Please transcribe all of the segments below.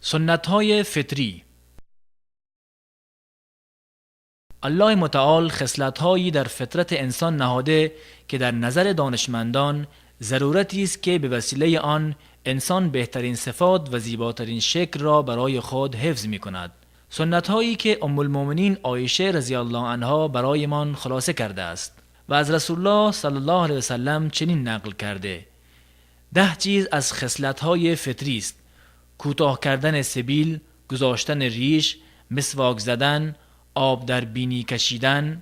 سنت های فطری. الله متعال خصلت هایی در فطرت انسان نهاده که در نظر دانشمندان ضرورتی است که به وسیله آن انسان بهترین صفات و زیباترین شکل را برای خود حفظ می کند. سنت هایی که ام المؤمنین عایشه رضی الله عنها برایمان خلاصه کرده است و از رسول الله صلی الله علیه وسلم چنین نقل کرده: 10 چیز از خصلت های فطری است: کوتاه کردن سبیل، گذاشتن ریش، مسواک زدن، آب در بینی کشیدن،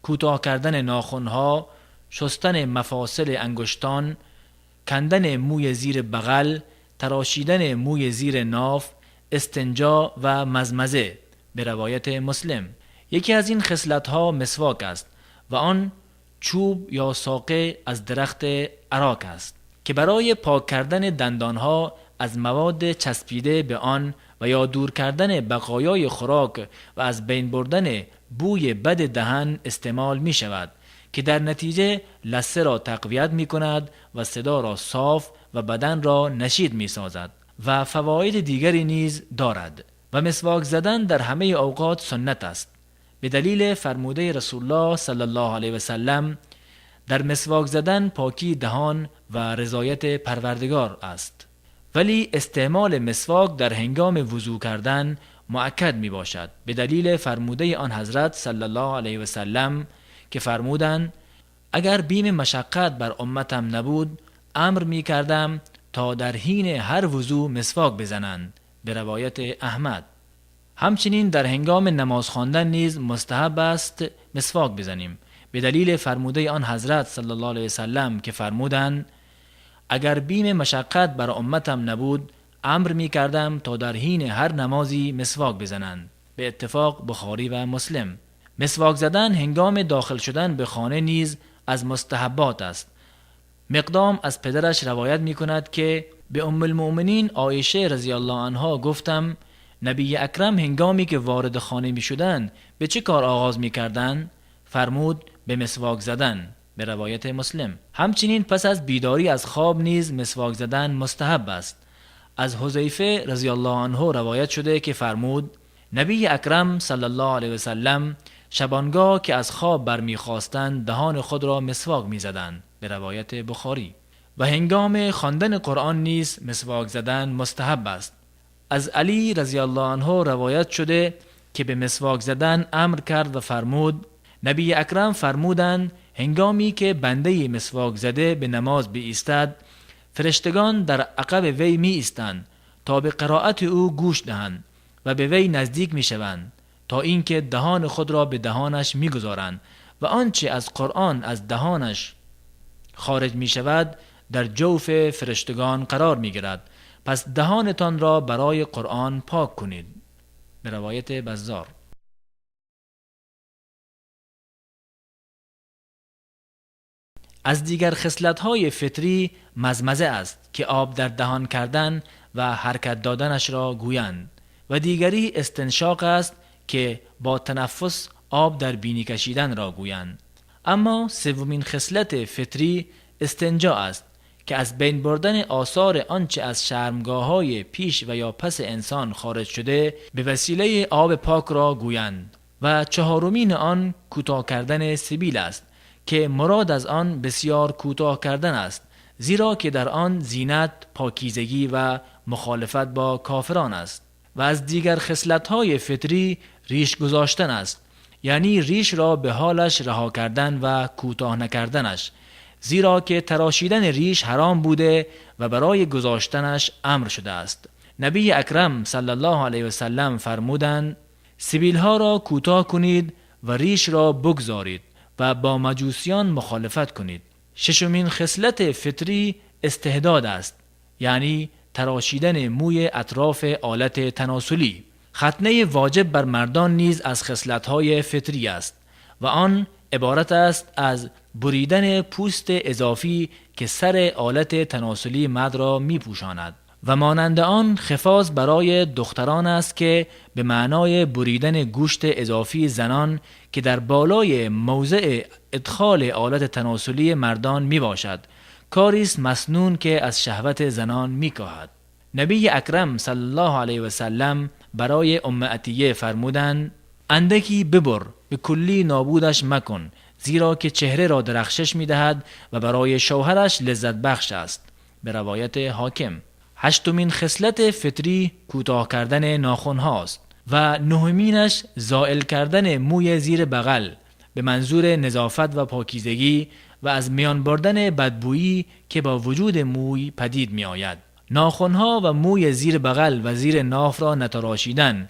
کوتاه کردن ناخنها، شستن مفاصل انگشتان، کندن موی زیر بغل، تراشیدن موی زیر ناف، استنجا و مضمضه. به روایت مسلم. یکی از این خصلت ها مسواک است و آن چوب یا ساقه از درخت اراک است که برای پاک کردن دندانها از مواد چسبیده به آن و یا دور کردن بقایای خوراک و از بین بردن بوی بد دهن استعمال می شود که در نتیجه لثه را تقویت می کند و صدا را صاف و بدن را نشید می سازد و فواید دیگری نیز دارد. و مسواک زدن در همه اوقات سنت است، به دلیل فرموده رسول الله صلی الله علیه و سلم: در مسواک زدن پاکی دهان و رضایت پروردگار است. ولی استعمال مسواک در هنگام وضو کردن مؤکد می باشد، به دلیل فرموده آن حضرت صلی الله علیه و سلم که فرمودند: اگر بیم مشقت بر امتم نبود، امر می کردم تا در حین هر وضو مسواک بزنند. به روایت احمد. همچنین در هنگام نماز خواندن نیز مستحب است مسواک بزنیم، به دلیل فرموده آن حضرت صلی الله علیه وسلم که فرمودند: اگر بیم مشقت بر امتم نبود، امر می کردم تا در حین هر نمازی مسواک بزنند. به اتفاق بخاری و مسلم. مسواک زدن هنگام داخل شدن به خانه نیز از مستحبات است. مقدام از پدرش روایت می کند که به ام المؤمنین عایشه رضی الله عنها گفتم: نبی اکرم هنگامی که وارد خانه می شدند به چه کار آغاز می کردند؟ فرمود: به مسواک زدن. به روایت مسلم. همچنین پس از بیداری از خواب نیز مسواک زدن مستحب است. از حذیفه رضی الله عنه روایت شده که فرمود: نبی اکرم صلی الله علیه وسلم شبانگاه که از خواب برمیخواستند دهان خود را مسواک میزدند. به روایت بخاری. و هنگام خواندن قرآن نیز مسواک زدن مستحب است. از علی رضی الله عنه روایت شده که به مسواک زدن امر کرد و فرمود: نبی اکرم فرمودند: هنگامی که بنده مسواک زده به نماز بایستد، فرشتگان در عقب وی می ایستند تا به قرائت او گوش دهند و به وی نزدیک می شوند تا اینکه دهان خود را به دهانش می گذارند و آنچه از قرآن از دهانش خارج می شود در جوف فرشتگان قرار می گیرد. پس دهانتان را برای قرآن پاک کنید. به روایت بزار. از دیگر خصلت‌های فطری مضمضه است که آب در دهان کردن و حرکت دادنش را گویند، و دیگری استنشاق است که با تنفس آب در بینی کشیدن را گویند. اما سومین خصلت فطری استنجا است که از بین بردن آثار آنچه از شرمگاه‌های پیش و یا پس انسان خارج شده به وسیله آب پاک را گویند. و چهارمین آن کوتاه کردن سبیل است که مراد از آن بسیار کوتاه کردن است، زیرا که در آن زینت، پاکیزگی و مخالفت با کافران است. و از دیگر خصلت‌های فطری ریش گذاشتن است، یعنی ریش را به حالش رها کردن و کوتاه نکردنش، زیرا که تراشیدن ریش حرام بوده و برای گذاشتنش امر شده است. نبی اکرم صلی الله علیه و سلم فرمودند: سبیلها را کوتاه کنید و ریش را بگذارید و با مجوسیان مخالفت کنید. ششمین خصلت فطری استحداد است، یعنی تراشیدن موی اطراف آلت تناسلی. ختنه واجب بر مردان نیز از خصلت‌های فطری است و آن عبارت است از بریدن پوست اضافی که سر آلت تناسلی مرد را می‌پوشاند، و مانند آن خفاز برای دختران است که به معنای بریدن گوشت اضافی زنان که در بالای موضع ادخال آلت تناسلی مردان می باشد، کاری است مسنون که از شهوت زنان می کاهد. نبی اکرم صلی الله علیه و سلم برای ام عطیه فرمودند: اندکی ببر، به کلی نابودش مکن، زیرا که چهره را درخشش میدهد و برای شوهرش لذت بخش است. به روایت حاکم. هشتمین خصلت فطری کوتاه کردن ناخن هاست و نهمینش زائل کردن موی زیر بغل به منظور نظافت و پاکیزگی و از میان بردن بدبویی که با وجود موی پدید می آید. ناخنها و موی زیر بغل و زیر ناف را نتراشیدن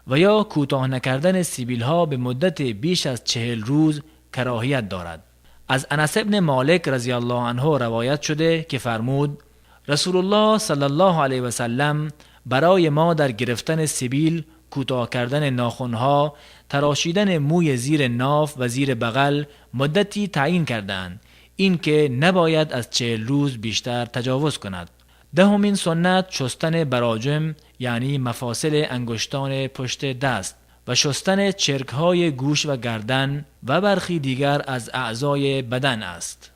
و یا کوتاه نکردن سیبیل ها به مدت بیش از 40 روز کراهیت دارد. از انس ابن مالک رضی الله عنه روایت شده که فرمود: رسول الله صلی الله علیه و سلم برای ما در گرفتن سیبیل، کوتاه کردن ناخنها، تراشیدن موی زیر ناف و زیر بغل مدتی تعیین کردند، این که نباید از 40 روز بیشتر تجاوز کند. دهمین سنت شستن براجم، یعنی مفاصل انگشتان پشت دست، و شستن چرکهای گوش و گردن و برخی دیگر از اعضای بدن است.